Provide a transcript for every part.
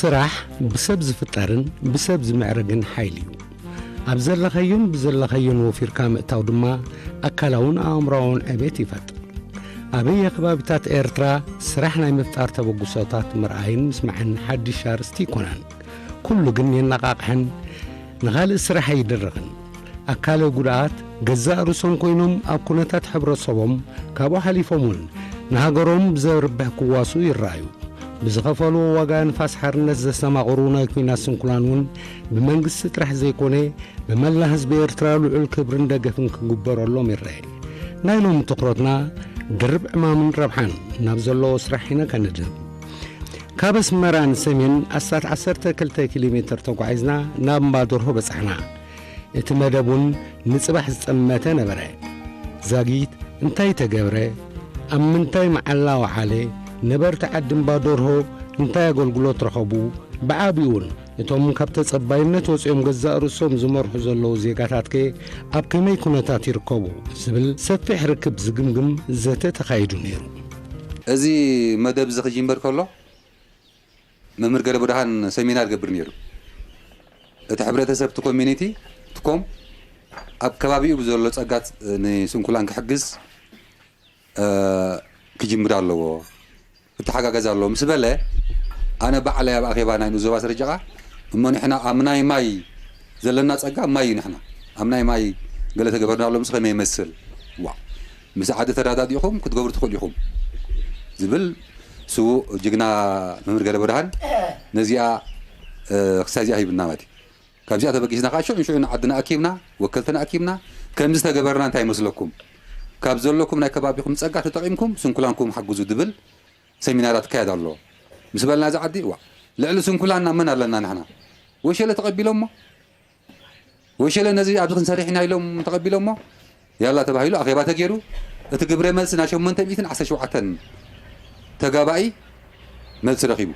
ስራሕ ብሰብ ዝፍጠርን ብሰብ ዝምዕርግን ሓይሊ እዩ። ኣብ ዘለኸዮን ብዘለኸዮን ወፊርካ ምእታው ድማ ኣካላውን ኣእምሮኣውን ዕቤት ይፈጥር። ኣበየ ከባቢታት ኤርትራ ስራሕ ናይ ምፍጣር ተበግሶታት ምርኣይን ምስማዕን ሓድሽ ኣርእስቲ ኣይኮነን። ኩሉ ግን የነቓቕሕን ንኻልእ ስራሕ ኣይድርኽን። ኣካለ ጉድኣት ገዛእ ርእሶም ኮይኖም ኣብ ኩነታት ሕብረተሰቦም ካብኡ ሓሊፎም እውን ንሃገሮም ብዘርብሕ ክዋስኡ ይረኣዩ። ብዝኸፈልዎ ዋጋ ንፋስ ሓርነት ዘስተማቕሩ ናይ ኲናት ስንኩላን እውን ብመንግስቲ ጥራሕ ዘይኮነ ብመላ ህዝቢ ኤርትራ ልዑል ክብርን ደገፍን ክግበረሎም ይረአ። ናይ ሎሚ ትኹረትና ድርብ ዕማምን ረብሓን ናብ ዘለዎ ስራሕ ኢና ከንድህብ። ካብ ኣስመራ ንሰሜን ኣስታት ዓሰርተ ክልተ ኪሎ ሜትር ተጓዒዝና ናብ እምባ ደርሆ በጻሕና። እቲ መደብ እውን ንጽባሕ ዝጠመተ ነበረ። ዛጊት እንታይ ተገብረ? ኣብ ምንታይ መዓላ ወዓለ? ነበርቲ ዓዲ እምባ ደርሆ እንታይ ኣገልግሎት ረኸቡ? ብዓቢኡ እውን እቶም ካብ ተጸባይነት ወጺኦም ገዛእ ርእሶም ዝመርሑ ዘለዉ ዜጋታትከ ኣብ ከመይ ኩነታት ይርከቡ? ዝብል ሰፊሕ ርክብ ዝግምግም ዘተ ተኻይዱ ነይሩ። እዚ መደብ እዚ ክጅምር ከሎ መምህር ገለ ብርሃን ሰሚናር ገብር ነይሩ። እቲ ሕብረተሰብ፣ እቲ ኮሚኒቲ፣ እቲ ኮም ኣብ ከባቢኡ ብዘሎ ጸጋት ንስንኩላን ክሕግዝ፣ እ፣ ክጅምር ኣለዎ፣ ክተሓጋገዝ ኣለዎ ምስ በለ፣ ኣነ ባዕለይ ኣብ ኣኼባ ናይ ንኡስ ዞባ ስረጃ እሞ ንሕና ኣብ ናይ ማይ ዘለና ጸጋ ማይ እዩ። ንሕና ኣብ ናይ ማይ ገለ ተገበርና ኣሎ ምስ ከመይ ይመስል? ዋ፣ ምስ ዓዲ ተረዳዲእኹም ክትገብሩ ትኽእሉ ኢኹም ዝብል ስዉእ ጅግና መምህር ገለ ብርሃን ነዚኣ፣ እ፣ ክሳይ እዚኣ ሂብና ማለት እዩ። ካብዚኣ ተበጊስና ከዓ ሽዑ ንሽዑ ንዓድና ኣኪብና፣ ወከልትና ኣኪብና፣ ከምዚ ተገበርና እንታይ ይመስለኩም? ካብ ዘለኩም ናይ ከባቢኹም ጸጋ ተጠቒምኩም ስንኩላንኩም ሓግዙ ዝብል ሰሚናራት ክካየድ ኣለዎ ምስ በልና፣ እዚ ዓዲ፣ ዋ፣ ልዕሊ ስንኩላንና መን ኣለና ንሕና? ወሸለ ተቐቢሎሞ፣ ወሸለ ነዚ ኣብዚ ክንሰርሕ ኢና ኢሎም ተቐቢሎሞ፣ ያላ ተባሂሉ ኣኼባ ተገይሩ፣ እቲ ግብረ መልሲ ናይ ሸሞንተ ሚእትን ዓሰርተ ሸውዓተን ተጋባኢ መልሲ ረኺቡ።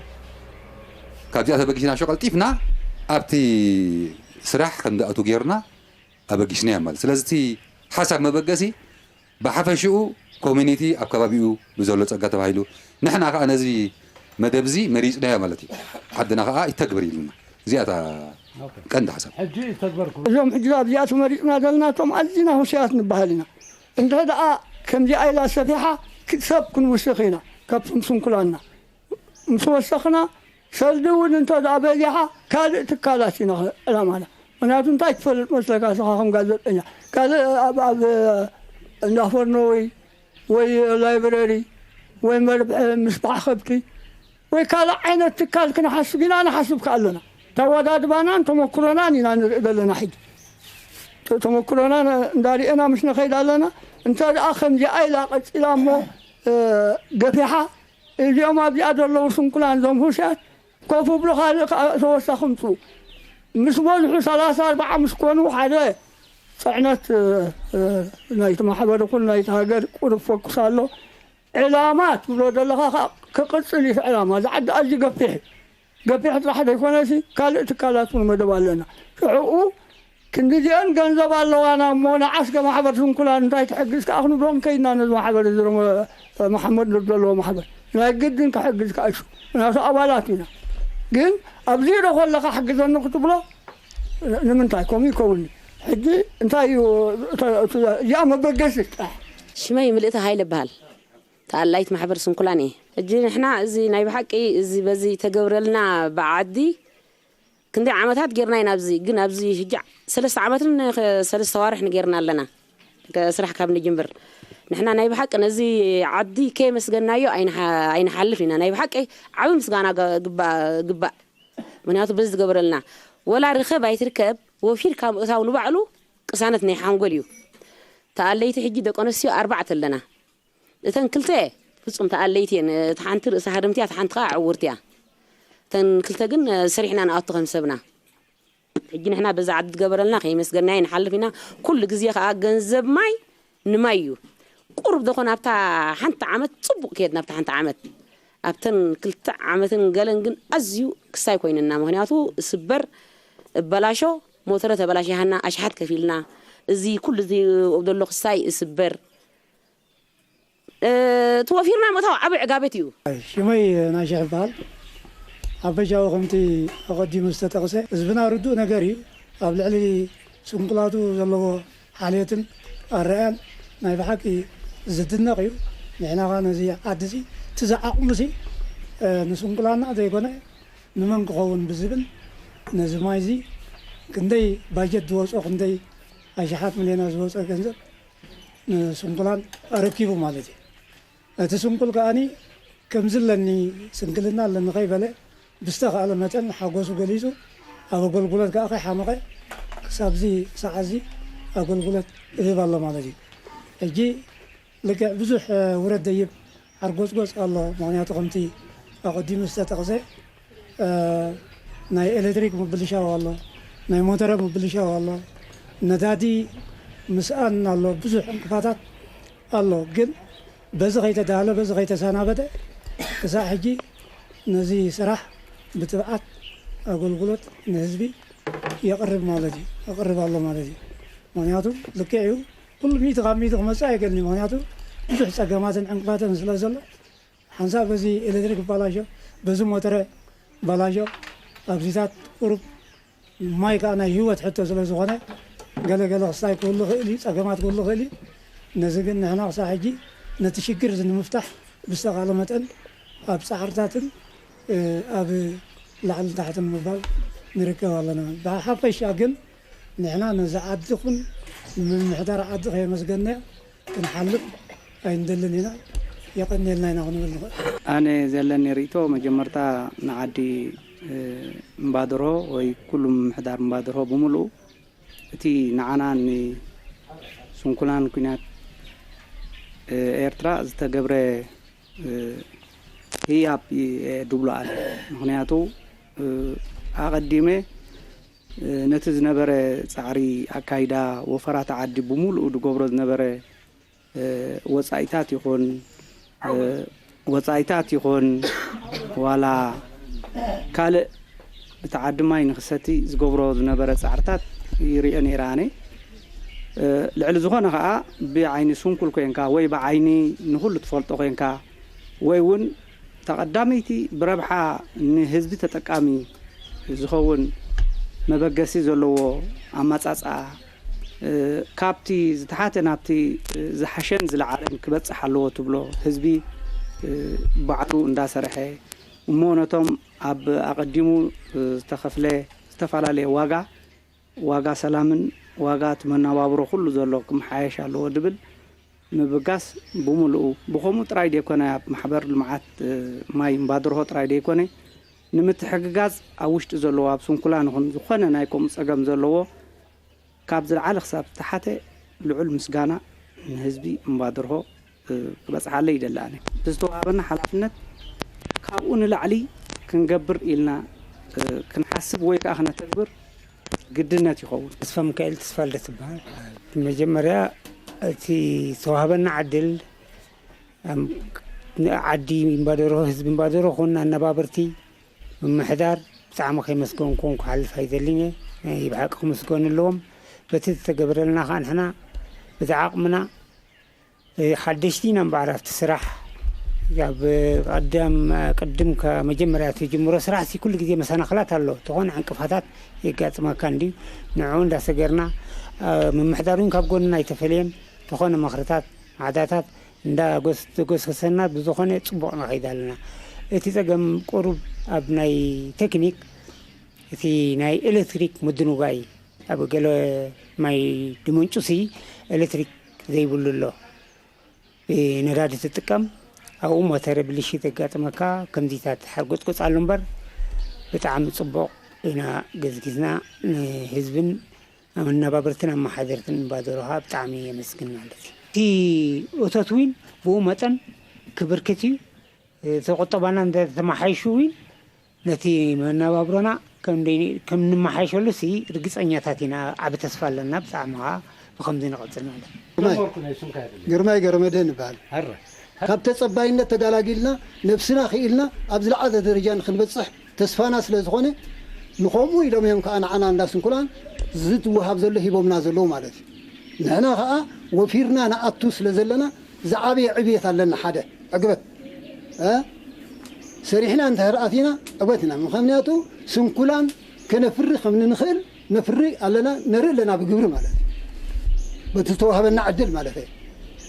ካብዚኣ ተበጊስና ሸው ቀልጢፍና ኣብቲ ስራሕ ከም ዝኣቱ ገይርና ኣበጊስናዮ ማለት። ስለዚ እቲ ሓሳብ መበገሲ ብሓፈሽኡ ኮሚኒቲ ኣብ ከባቢኡ ብዘሎ ጸጋ ተባሂሉ፣ ንሕና ከኣ ነዚ መደብ እዚ መሪጽናዮ ማለት እዩ። ዓድና ከኣ ይተግብር ኢሉና። እዚኣ እታ ኦኬ። ቀንዲ ሓሳብ። ሕጂ ይተግበርኩም። እዞም ሕጂ ኣብዚኣ ተመሪጽና ዘለና እቶም ኣዚና ህሱያት ንበሃል ኢና። እንተ ደኣ ከምዚኣ ኢላ ሰፊሓ ክ-፣ ሰብ ክንውስኽ ኢና ካብቶም ስንኩላንና። ምስ ወሰኽና ሰልዲ እውን እንተ ደኣ በዚሓ ካልእ ትካላት ኢና ዕላማና። ምኽንያቱ እንታይ ትፈልጥ መስለካ ንስኻ ከም ጋዜጠኛ? ካልእ ኣብ፣ ኣብ እንዳ ፎርኖ ወይ፣ ወይ ላይብረሪ ወይ መርብሒ ምስፋሕ ከብቲ ወይ ካልእ ዓይነት ትካል ክንሓስብ ኢና፣ ንሓስብ ከኣ ኣለና። ተወዳድባናን ተመኩሮናን ኢና ንርኢ ዘለና ሕጂ። ተ-፣ ተመኩሮና ነ-፣ እንዳርኤና ምስ ንኸይድ ኣለና። እንተ ደኣ ከምዚኣ ኢላ ቀጺላ እሞ፣ እ፣ ገፊሓ፣ እዚኦም ኣብዚኣ ዘለዉ ስንኩላን እዞም ህሱያት ኮፍ ብሎ ካልእ ከኣ ተወሳኺ ምጽኡ። ምስ በዝሑ ሰላሳ ኣርባዓ ምስ ኮኑ ሓደ ጽዕነት፣ እ፣ እ፣ ናይቲ ማሕበር ይኹን ናይቲ ሃገር ቁሩብ ፈኩስ ኣሎ። ዕላማ ትብሎ ዘለኻ ከኣ ክቕጽል እዩ እቲ ዕላማ። እዚ ዓዲ ኣዝዩ ገፊሕ እዩ። ገፊሕ ጥራሕ ዘይኮነሲ ካልእ ትካላት እውን መደብ ኣለና። ሽዕኡ ክንዲዚአን ገንዘብ ኣለዋና እሞ ንዓስከ ማሕበር ስንኩላን እንታይ ትሕግዝ ከኣ ክንብሎም ከይድና ነዚ ማሕበር እዚ ሮሞ-፣ መሓመድ ኑር ዘለዎ ማሕበር ናይ ግድን ክሕግዝ ከኣ እሹ። ምክንያቱ ኣባላት ኢና። ግን ኣብዚ ዶ ከለኻ ሕግዘኒ ክትብሎ ንምንታይ ከምኡ ይከውን? ሕጂ እንታይ እዩ እተ-፣ እተ-፣ እዚኣ መበገሲ ጥራሕ? ሽመይ ምልእቲ ሃይለ እበሃል። ተኣላይት ማሕበር ስንኩላን እየ። ሕጂ ንሕና እዚ ናይ ብሓቂ እዚ በዚ ተገብረልና ብዓዲ ክንደይ ዓመታት ጌርና ኢና ኣብዚ፣ ግን ኣብዚ ሕጂ ሰለስተ ዓመትን ከ-፣ ሰለስተ ዋርሕን ጌርና ኣለና። ከ-፣ ስራሕ ካብ ንጅምር ንሕና ናይ ብሓቂ ነዚ ዓዲ ከየመስገናዮ ኣይንሓ-፣ ኣይንሓልፍ ኢና። ናይ ብሓቂ ዓቢ ምስጋና ገ-፣ ግባ-፣ ግባእ። ምክንያቱ በዚ ዝገበረልና ወላ ርኸብ ኣይትርከብ፣ ወፊርካ ምእታው ንባዕሉ ቅሳነት ናይ ሓንጎል እዩ። ተኣለይቲ ሕጂ ደቂ ኣንስትዮ ኣርባዕተ ኣለና። እተን ክልተ ፍጹም ተኣለይቲ እየን። እታ ሓንቲ ርእሰ ሃርምቲ እያ፣ እታ ሓንቲ ኸኣ ዕውርቲ እያ። እተን ክልተ ግን ሰሪሕና ንኣቱ ከም ሰብና። ሕጂ ንሕና በዛ ዓዲ ትገበረልና ከየመስገናዮ ንሓልፍ ኢና። ኩሉ ግዜ ኸኣ ገንዘብ ማይ ንማይ እዩ። ቁሩብ ደኾን ኣብታ ሓንቲ ዓመት ጽቡቕ ከየድና፣ ኣብታ ሓንቲ ዓመት። ኣብተን ክልተ ዓመትን ገለን ግን ኣዝዩ ክሳይ ኮይንና። ምኽንያቱ እስበር፣ እበላሾ፣ ሞተረ ተበላሽያና፣ ኣሽሓት ከፊልና። እዚ ኩሉ እዚ ዘሎ ክሳይ እስበር። እ፣ እቲ ወፊርና ምእታው ዓቢ ዕጋበት እዩ። ሽመይ ናይሽሕ ይበሃል። ሓፈሻዊ ከምቲ ኣቐዲሙ ዝተጠቕሰ ህዝብና ርዱእ ነገር እዩ። ኣብ ልዕሊ ስንኩላቱ ዘለዎ ሓልዮትን ኣረኣያን ናይ ብሓቂ ዝድነቕ እዩ። ንሕና ኸኣ ነዚ ዓዲ እዚ እቲ ዝዓቕሙ ሲ ንስንኩላና ዘይኮነ ንመን ክኸውን ብዝብል ነዚ ማይ እዚ ክንደይ ባጀት ዝወፅኦ ክንደይ ኣሽሓት ሚልዮናት ዝወፅኦ ገንዘብ ንስንኩላን ኣረኪቡ ማለት እዩ። እቲ ስንኩል ከኣኒ ከምዚ ኣለኒ ስንክልና ኣለኒ ከይበለ ብዝተኻእለ መጠን ሓጎሱ ገሊጹ ኣብ ኣገልግሎት ከኣ ከይሓመቐ ክሳብዚ ሰዓት እዚ ኣገልግሎት ይህብ ኣሎ ማለት እዩ። ሕጂ ልክዕ ብዙሕ ውረድ ደይብ ሓርጎጽጎጽ ኣሎ። ምኽንያቱ ከምቲ ኣቐዲሙ ዝተጠቕሰ ናይ ኤሌክትሪክ ምብልሻው ኣሎ፣ ናይ ሞተረ ምብልሻው ኣሎ፣ ነዳዲ ምስኣን ኣሎ፣ ብዙሕ ዕንቅፋታት ኣሎ። ግን በዚ ከይተዳህለ በዚ ከይተሰናበተ ክሳዕ ሕጂ ነዚ ስራሕ ብትብዓት ኣገልግሎት ንህዝቢ የቕርብ ማለት እዩ፣ የቕርብ ኣሎ ማለት እዩ። ምኽንያቱ ልክዕ እዩ፣ ኩሉ ሚእቲ ካብ ሚእቲ ክመፅእ ኣይክእልን እዩ። ምኽንያቱ ብዙሕ ፀገማትን ዕንቅፋትን ስለ ዘሎ ሓንሳብ በዚ ኤሌክትሪክ ይባላሾ፣ በዚ ሞተረ ይባላሾ፣ ኣብዚታት ቁሩብ ማይ ከዓ ናይ ህይወት ሕቶ ስለ ዝኾነ ገለ ገለ ክስታይ ክህሉ ይኽእል እዩ፣ ፀገማት ክህሉ ይኽእል እዩ። ነዚ ግን ንሕና ክሳብ ሕጂ ነቲ ሽግር እዚ ንምፍታሕ ብዝተኻእለ መጠን ኣብ ፃዕርታትን ኣብ ላዕልን ታሕትን ምባል ንርከብ ኣለና። ብሓፈሻ ግን ንሕና ነዚ ዓዲ ኹን ንምምሕዳር ዓዲ ከየመስገንናዮ ክንሓልፍ ኣይንደልን ኢና። የቐንየልና ኢና ክንብል ንኽእል። ኣነ ዘለኒ ርእይቶ መጀመርታ ንዓዲ እምባድርሆ ወይ ኩሉ ምምሕዳር እምባድርሆ ብምሉኡ እቲ ንዓና ንስንኩላን ኲናት ኤርትራ ዝተገብረ ህያብ እየ ድብሎ ኣነ። ምኽንያቱ ኣቐዲመ ነቲ ዝነበረ ጻዕሪ ኣካይዳ ወፈራት ዓዲ ብምሉኡ ዝገብሮ ዝነበረ ወጻኢታት ይኹን ወጻኢታት ይኹን ዋላ ካልእ እቲ ዓዲ ማይ ንክሰቲ ዝገብሮ ዝነበረ ጻዕርታት ይርእዮ ነይረ ኣነ። ልዕሊ ዝኾነ ኸኣ ብዓይኒ ስንኩል ኮንካ ወይ ብዓይኒ ንኹሉ ትፈልጦ ኮንካ ወይ እውን ተቐዳመይቲ ብረብሓ ንህዝቢ ተጠቃሚ ዝኸውን መበገሲ ዘለዎ ኣመጻጽኣ ካብቲ ዝተሓተ ናብቲ ዝሓሸን ዝለዓለን ክበጽሕ ኣለዎ ትብሎ ህዝቢ ባዕሉ እንዳሰርሐ እሞ ነቶም ኣብ ኣቐዲሙ ዝተኸፍለ ዝተፈላለየ ዋጋ ዋጋ ሰላምን ዋጋ እቲ መነባብሮ ኩሉ ዘሎ ክመሓየሽ ኣለዎ ድብል ምብጋስ ብምሉኡ ብኸምኡ ጥራይ ደይኮነ ኣብ ማሕበር ልምዓት ማይ እምባድርሆ ጥራይ ደይኮነ ንምትሕግጋዝ ኣብ ውሽጢ ዘለዎ ኣብ ስንኩላን ይኹን ዝኾነ ናይ ከምኡ ጸገም ዘለዎ ካብ ዝለዓለ ክሳብ ዝተሓተ ልዑል ምስጋና ንህዝቢ እምባድርሆ ክበጽሓለይ ይደሊ ኣነ። ብዝተዋሃበና ሓላፍነት ካብኡ ንላዕሊ ክንገብር ኢልና ክንሓስብ ወይ ከኣ ክነተግብር ግድነት ይኸውን። ተስፋ ሚካኤል ተስፋልደት ይበሃል። መጀመርያ እቲ ዝተዋህበና ዕድል ዓዲ እምባደርሆ ህዝቢ እምባደርሆ ኹን ኣነባበርቲ ምምሕዳር ብጣዕሚ ከይመስገንኩም ክሓልፍ ኣይደልን እየ። ናይ ብሓቂ ክምስገኑ ኣለዎም። በቲ ዝተገበረልና ከዓ ንሕና ብዝዓቕምና ሓደሽቲ ኢና እምበኣር ኣብቲ ስራሕ ኣብ ቀደም ቅድም መጀመርያ ትጅምሮ ስራሕ ሲ ኩሉ ግዜ መሰናኽላት ኣሎ። ተኾነ ዕንቅፋታት የጋጥመካ እንድዩ። ንዕኡ እንዳሰገርና ምምሕዳር እውን ካብ ጎንና ኣይተፈለየን። ተኾነ መኽርታት ማዕዳታት እንዳጎስጎሰና ብዝኾነ ፅቡቕ ንኸይድ ኣለና። እቲ ፀገም ቁሩብ ኣብ ናይ ቴክኒክ እቲ ናይ ኤሌክትሪክ ምድንጓይ ኣብ ገለ ማይ ድመንጩ ሲ ኤሌክትሪክ ዘይብሉ ኣሎ። ብነዳዲ ትጥቀም ኣብኡ ሞተር ብልሽት የጋጥመካ። ከምዚታት ሓርጎፅጎፅ ኣሎ እምበር ብጣዕሚ ፅቡቕ ኢና ገዝጊዝና ንህዝብን መናበብርትን ኣመሓደርትን እምባደርሆ ብጣዕሚ የመስግን ማለት እዩ። እቲ እቶት እውን ብኡ መጠን ክብርክት እዩ። እቲ ቁጠባና እንተተመሓይሹ እውን ነቲ መነባብሮና ከም ንመሓይሸሉ ሲ ርግፀኛታት ኢና። ዓቢ ተስፋ ኣለና። ብጣዕሚ ከዓ ብከምዚ ንቐፅል ማለት እዩ። ግርማይ ገብረመድህን ይበሃል። ካብ ተፀባይነት ተጋላጊልና ነብስና ክኢልና ኣብ ዝለዓለ ደረጃ ንክንበፅሕ ተስፋና ስለ ዝኾነ ንኸምኡ ኢሎም እዮም ከዓ ንዓና እንዳ ስንኩላን ዝወሃብ ዘሎ ሂቦምና ዘለዉ ማለት እዩ። ንሕና ከዓ ወፊርና ንኣቱ ስለ ዘለና ዝዓበየ ዕብየት ኣለና። ሓደ ዕግበት ሰሪሕና እንተኣቲና ዕወትና። ምኽንያቱ ስንኩላን ከነፍሪ ከም ንንኽእል ነፍሪ ኣለና፣ ነርኢ ኣለና ብግብሪ ማለት እዩ። በቲ ዝተዋህበና ዕድል ማለት እዩ።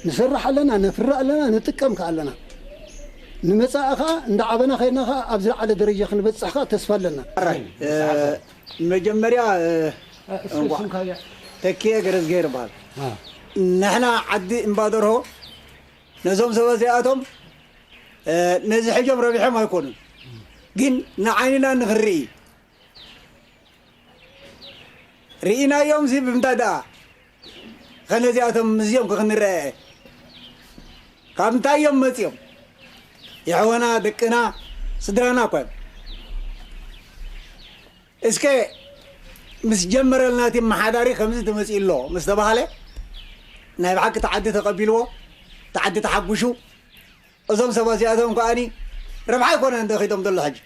ንሰርሕ ኣለና፣ ነፍሪ ኣለና፣ ንጥቀም ከኣ ኣለና። ንመጻኢ ከኣ እንዳዓበና ከይድና ከኣ ኣብ ዝለዓለ ደረጃ ክንበጽሕ ከኣ ተስፋ ኣለና። መጀመርያ ተኪኤ ገረዝገር ይበሃል። ንሕና ዓዲ እምባደርሆ ነዞም ሰባት እዚኣቶም ነዚ ሕጆም ረቢሖም ኣይኮኑን፣ ግን ንዓይንና ንክርኢ ርኢናዮም ሲ ብምንታይ ደኣ ከነዚኣቶም ምስዚኦም ክክንረአ ካብ እንታይ እዮም መፂኦም? የሕወና ደቅና ስድራና እኳ እዮም። እስከ ምስ ጀመረልና እቲ መሓዳሪ ከምዚ ትመፅእ ኣሎ ምስ ተባሃለ ናይ ብሓቂ ተዓዲ ተቐቢልዎ ተዓዲ ተሓጉሹ እዞም ሰባት እዚኣቶም ከኣኒ ረብሓ ኣይኮነ እንደ ኺዶም ዘሎ ሕጂ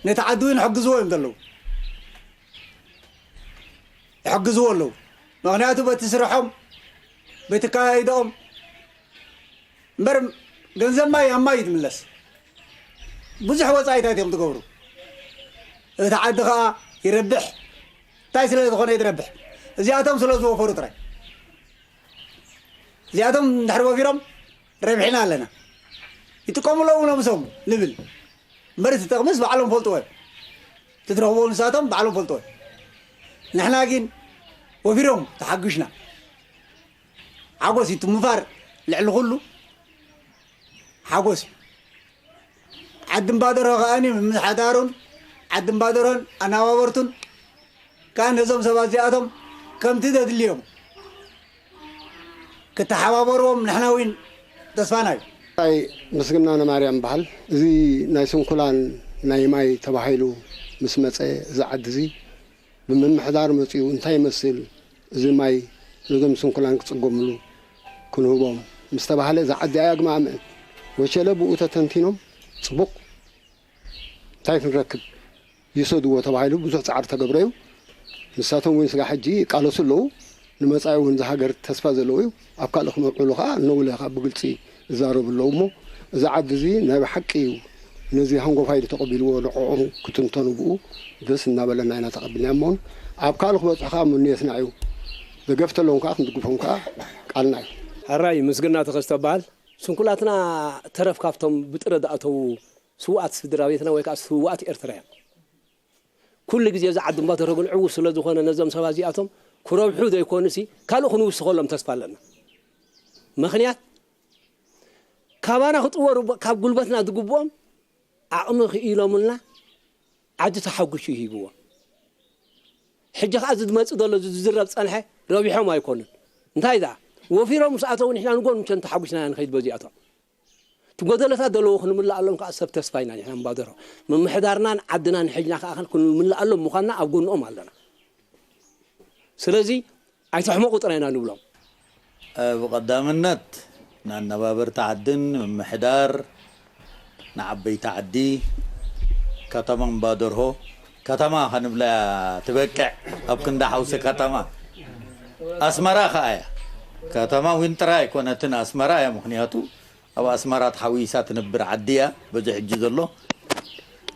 ነቲ ዓዲ እውን ሕግዝዎ እዮም ዘለዉ ይሕግዝዎ ኣለዉ። ምኽንያቱ በቲ ስርሖም በቲ ካይደኦም እምበር ገንዘብ ማይ ኣብ ማይ ትምለስ ብዙሕ ወፃኢታት እዮም ትገብሩ። እቲ ዓዲ ከዓ ይረብሕ እንታይ ስለ ዝኾነ ይትረብሕ እዚኣቶም ስለ ዝወፈሩ ጥራይ እዚኣቶም እንድሕር ወፊሮም ረብሒና ኣለና ይጥቀሙ ኣለዉ ነብሶም ንብል እምበር እቲ ጥቕምስ ባዕሎም ፈልጥዎ እዮም። ትትረኽቦ ንሳቶም ባዕሎም ፈልጥዎ እዮም። ንሕና ግን ወፊሮም ተሓጒሽና ሓጎስ እዩ ትምፋር ልዕሊ ኩሉ ሓጎስ እዩ። ዓዲ እምባደሮ ከኣኒ ምምሕዳሩን ዓዲ እምባደሮን ኣናባበርቱን ከኣ ነዞም ሰባት እዚኣቶም ከምቲ ዘድልዮም ክተሓባበርዎም ንሕና እውን ተስፋና እዩ። ኣይ ምስግና ንማርያም በሃል እዚ ናይ ስንኩላን ናይ ማይ ተባሂሉ ምስ መፀ እዚ ዓዲ እዚ ብምምሕዳር መፂኡ እንታይ ይመስል እዚ ማይ ነዞም ስንኩላን ክፅገምሉ ክንህቦም ምስ ተባህለ እዛ ዓዲ ኣያግማእምእን ወሸለ ብኡ ተተንቲኖም ፅቡቕ እንታይ ክንረክብ ይሰድዎ ተባሂሉ ብዙሕ ፃዕሪ ተገብረዩ። ንሳቶም እውን ስጋ ሕጂ ይቃለሱ ኣለዉ። ንመፃኢ እውን እዛ ሃገር ተስፋ ዘለዎ እዩ። ኣብ ካልእ ክመርዕሉ ከዓ እነውለ ከዓ ብግልፂ ይዛረቡ ኣለዉ እሞ እዚ ዓዲ እዚ ናይ ብሓቂ እዩ ነዚ ሃንጎፋይ ተቐቢልዎ ንዕኦም ክትንተኑ ብኡ ደስ እናበለና ኢና ተቐቢልና እሞ ኣብ ካልእ ክበፅሑ ከዓ ምንየትና እዩ። ደገፍ ተለዎም ከዓ ክንድግፎም ከዓ ቃልና እዩ። ሕራይ ምስግና ተኸስተ በሃል ስንኩላትና ተረፍ ካብቶም ብጥረ ዝኣተዉ ስውኣት ስድራ ቤትና ወይ ከዓ ስውኣት ኤርትራ እዮም። ኩሉ ግዜ እዚ ዓዲ እምባደርሆ ግን ዕዉት ስለ ዝኾነ ነዞም ሰባት እዚኣቶም ክረብሑ ዘይኮኑሲ ካልእ ክንውስኸሎም ተስፋ ኣለና። ምኽንያት ካባና ክጥወሩ ካብ ጉልበትና ዝግብኦም ዓቕሚ ክኢሎምልና ዓዲ ተሓጒሱ ይሂብዎም። ሕጂ ከዓ እዚ ዝመፅእ ዘሎ እዚ ዝዝረብ ዝፀንሐ ረቢሖም ኣይኮኑን። እንታይ ደኣ ወፊሮም ምስ ኣተዉ ንሕና ንጎን ምቸን ተሓጒስና ኢና ንኸይድ በዚኣቶም። እቲ ጎደለታት ዘለዉ ክንምልኣሎም ከዓ ሰብ ተስፋ ኢና ንሕና እምባደሮ ምምሕዳርናን ዓድናን ሕጅና ከዓ ክንምልኣሎም ምዃንና ኣብ ጎንኦም ኣለና። ስለዚ ኣይተሕመቑ ጥራይ ኢና ንብሎም። ብቐዳምነት ንኣነባበርቲ ዓድን ምምሕዳር ንዓበይቲ ዓዲ ከተማ እምባደርሆ ከተማ ከንብላ እያ ትበቅዕ ኣብ ክንዲ ሓውሲ ከተማ ኣስመራ ከኣ እያ ከተማ ዊን ጥራይ ኣይኮነትን ኣስመራ እያ ምኽንያቱ ኣብ ኣስመራ ተሓዊሳ ትነብር ዓዲ እያ በዚ ሕጂ ዘሎ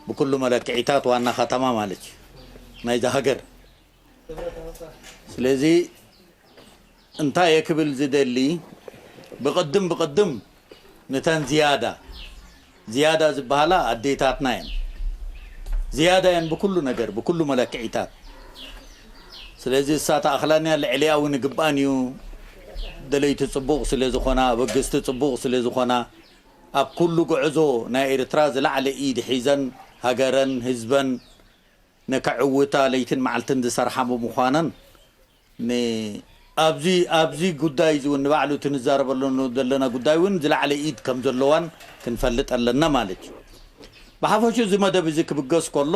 ብኩሉ መለክዒታት ዋና ከተማ ማለት እዩ ናይዛ ሃገር ስለዚ እንታይ እየ ክብል ዝደሊ ብቕድም ብቕድም ንተን ዝያዳ ዝያዳ ዝበሃላ ኣዴታትና እየን ዝያዳ እየን ብኩሉ ነገር ብኩሉ መለክዒታት ስለዚ እሳ ተኣኽላንያ ልዕሊኣ እውን ይግብኣን እዩ ደለይቲ ፅቡቕ ስለ ዝኾና ኣበገዝቲ ፅቡቕ ስለ ዝኾና ኣብ ኩሉ ጉዕዞ ናይ ኤርትራ ዝለዓለ ኢድ ሒዘን ሃገረን ህዝበን ንከዕውታ ለይትን መዓልትን ዝሰርሓ ብምዃነን ኣብዚ ኣብዚ ጉዳይ እዚ እውን ንባዕሉ እቲ ንዛረበሉ ዘለና ጉዳይ እውን ዝለዓለ ኢድ ከም ዘለዋን ክንፈልጥ ኣለና ማለት እዩ። ብሓፈሹ እዚ መደብ እዚ ክብገስ ከሎ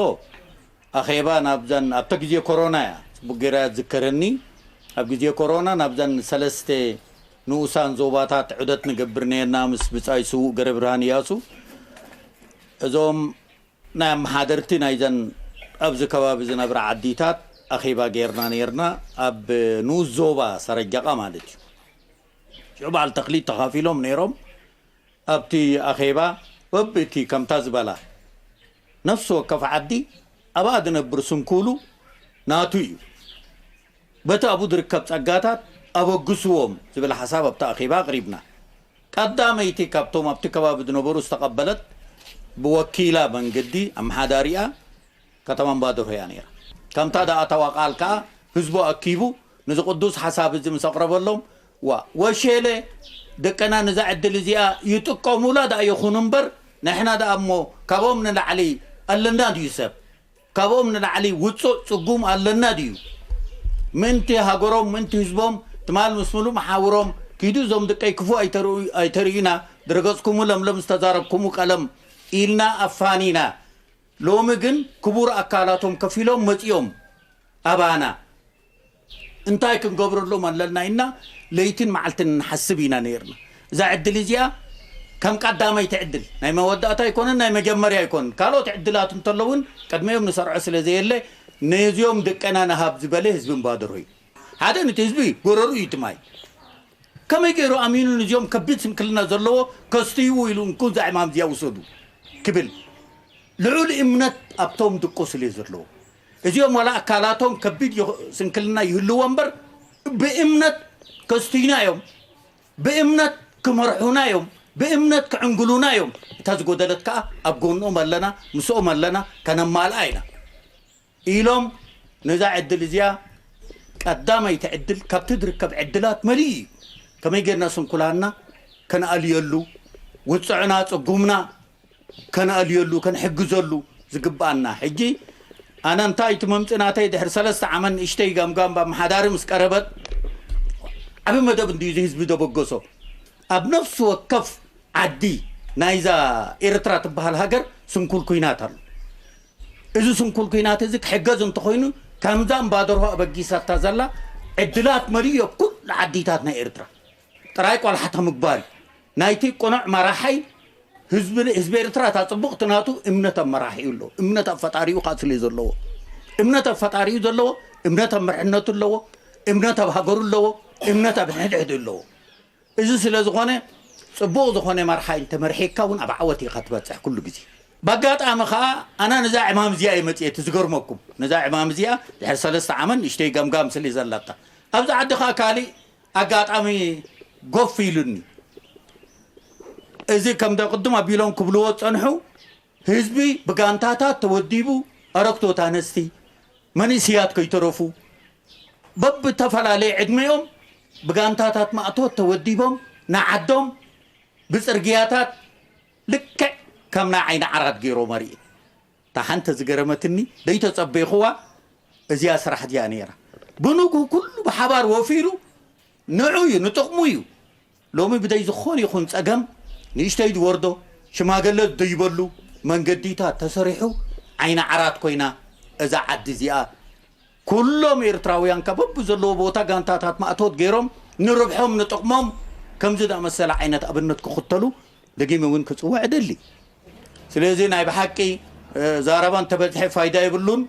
ኣኼባ ናብዛን ኣብተ ግዜ ኮሮና እያ ፅቡቅ ገይራ ዝከረኒ ኣብ ግዜ ኮሮና ናብዛን ሰለስተ ንኡሳን ዞባታት ዑደት ንገብር ነርና ምስ ብፃይ ስዉእ ገረብርሃን እያሱ እዞም ናይ ኣመሓደርቲ ናይዘን ኣብዚ ከባቢ ዝነብራ ዓዲታት ኣኼባ ጌርና ኔርና ኣብ ንኡስ ዞባ ሰረጃቓ ማለት እዩ ሽዑ በዓል ተኽሊት ተኻፊሎም ነይሮም ኣብቲ ኣኼባ በብእቲ ከምታ ዝበላ ነፍሲ ወከፍ ዓዲ ኣብኣ ዝነብር ስንኩሉ ናቱ እዩ። በቲ ኣብኡ ዝርከብ ጸጋታት ኣበግስዎም ዝብል ሓሳብ ኣብቲ ኣኼባ ኣቕሪብና። ቀዳመይቲ ካብቶም ኣብቲ ከባቢ ዝነበሩ ዝተቐበለት ብወኪላ መንገዲ ኣመሓዳሪኣ ከተማ እምባደርሆ እያ ነይራ። ከምታ ዝኣተዋ ቃል ከኣ ህዝቡ ኣኪቡ ነዚ ቅዱስ ሓሳብ እዚ ምስ ኣቕረበሎም፣ ዋ ወሸለ ደቀና ነዛ ዕድል እዚኣ ይጥቀሙላ ደኣ ይኹኑ እምበር፣ ንሕና ደኣ እሞ ካብኦም ንላዕሊ ኣለና ድዩ ሰብ? ካብኦም ንላዕሊ ውጹዕ ጽጉም ኣለና ድዩ? ምእንቲ ሃገሮም፣ ምእንቲ ህዝቦም ትማል ምስ ምሉእ መሓውሮም ኪዱ እዞም ደቀይ ክፉእ ኣይተርእዩ- ኣይተርእዩና፣ ድረገጽኩሙ ለምለም ዝተዛረብኩሙ ቀለም ኢልና ኣፋኒና። ሎሚ ግን ክቡር ኣካላቶም ከፊሎም መጺኦም ኣባና። እንታይ ክንገብረሎም ኣለና ኢልና ለይትን መዓልትን ንሓስብ ኢና ነይርና። እዛ ዕድል እዚኣ ከም ቀዳመይቲ ዕድል፣ ናይ መወዳእታ ኣይኮነን፣ ናይ መጀመርያ ኣይኮነን። ካልኦት ዕድላት እንተለውን ቅድሚኦም ንሰርዖ ስለ ዘየለ ነዚኦም ደቀና ንሃብ ዝበለ ህዝቢ እምባደርሆ እዩ። ሓደ ነቲ ህዝቢ ጎረሩ እዩ ትማይ። ከመይ ገይሩ ኣሚኑ ነዚኦም ከቢድ ስንክልና ዘለዎ ከስትይዎ ኢሉ እንኩ እዛ ዕማም እዚኣ ውሰዱ ክብል ልዑል እምነት ኣብቶም ድቆ ስለ ዘለዎ፣ እዚኦም ዋላ ኣካላቶም ከቢድ ይኹ- ስንክልና ይህልዎ እምበር ብእምነት ከስትዩና እዮም፣ ብእምነት ክመርሑና እዮም፣ ብእምነት ክዕንግሉና እዮም። እታ ዝጎደለት ከኣ ኣብ ጎንኦም ኣለና፣ ምስኦም ኣለና፣ ከነማልኣ ኢና ኢሎም ነዛ ዕድል እዚኣ ቀዳመይቲ ዕድል ካብቲ ዝርከብ ዕድላት መሊኡ እዩ። ከመይ ጌርና ስንኩላንና ከነኣልየሉ፣ ውጽዕና፣ ጽጉምና ከነኣልየሉ፣ ከንሕግዘሉ ዝግብኣና። ሕጂ ኣነ እንታይ እቲ መምጽእ ናተይ ድሕሪ ሰለስተ ዓመት ንእሽተይ ገምጋም ብኣመሓዳሪ ምስ ቀረበት ዓቢ መደብ እንድዩ እዚ ህዝቢ ዘበገሶ። ኣብ ነፍሲ ወከፍ ዓዲ ናይዛ ኤርትራ ትበሃል ሃገር ስንኩል ኲናት ኣሎ። እዚ ስንኩል ኲናት እዚ ክሕገዝ እንተኾይኑ ከምዛ እምባደርሆ ኣበጊሳታ ዘላ ዕድላት መሊኡ ኣብ ኩሉ ዓዲታት ናይ ኤርትራ። ጥራይ ቆላሕታ ምግባር እዩ። ናይቲ ቅኑዕ መራሓይ ህዝቢ ህዝቢ ኤርትራ እታ ጽቡቕቲ ናቱ እምነት ኣብ መራሒኡ ኣለዎ። እምነት ኣብ ፈጣሪኡ ከኣ ስለ ዘለዎ፣ እምነት ኣብ ፈጣሪኡ ዘለዎ፣ እምነት ኣብ መርሕነቱ ኣለዎ፣ እምነት ኣብ ሃገሩ ኣለዎ፣ እምነት ኣብ ሕድሕዱ ኣለዎ። እዚ ስለ ዝኾነ ጽቡቕ ዝኾነ መርሓይ እንተመርሒካ እውን ኣብ ዓወት ኢኻ ትበጽሕ ኩሉ ግዜ። ብኣጋጣሚ ኸኣ ኣነ ነዛ ዕማም እዚኣ እየ መጽኤ፣ እቲ ዝገርመኩም ነዛ ዕማም እዚኣ ድሕሪ ሰለስተ ዓመት ንእሽተይ ገምጋም ስለ ዘላታ ኣብዚ ዓዲ ኸኣ ካሊእ ኣጋጣሚ ጎፍ ኢሉኒ። እዚ ከም ደቅድም ኣቢሎም ክብልዎ ዝጸንሑ ህዝቢ ብጋንታታት ተወዲቡ ኣረግቶት ኣነስቲ መንእስያት ከይተረፉ በብተፈላለየ ዕድሜኦም ብጋንታታት ማእቶት ተወዲቦም ንዓዶም ብጽርግያታት ልክዕ ከም ናይ ዓይኒ ዓራት ገይሮም ኣርእየ። እታ ሓንቲ ዝገረመትኒ ደይተጸበይኽዋ እዚኣ ስራሕ እዚኣ ነይራ። ብንግሁ ኩሉ ብሓባር ወፊሩ ንዑ እዩ፣ ንጥቕሙ እዩ። ሎሚ ብደይ ዝኾነ ይኹን ጸገም ንእሽተይ ዝወርዶ ሽማገለ ዝደይበሉ መንገዲታት ተሰሪሑ ዓይኒ ዓራት ኮይና እዛ ዓዲ እዚኣ። ኩሎም ኤርትራውያን ካብ በብዘለዎ ቦታ ጋንታታት ማእቶት ገይሮም ንርብሖም ንጥቕሞም ከምዚ ዝኣመሰለ ዓይነት ኣብነት ክኽተሉ ደጊመ እውን ክጽውዕ እደሊ። ስለዚ ናይ ብሓቂ ዛረባ እንተበዝሐ ፋይዳ የብሉን።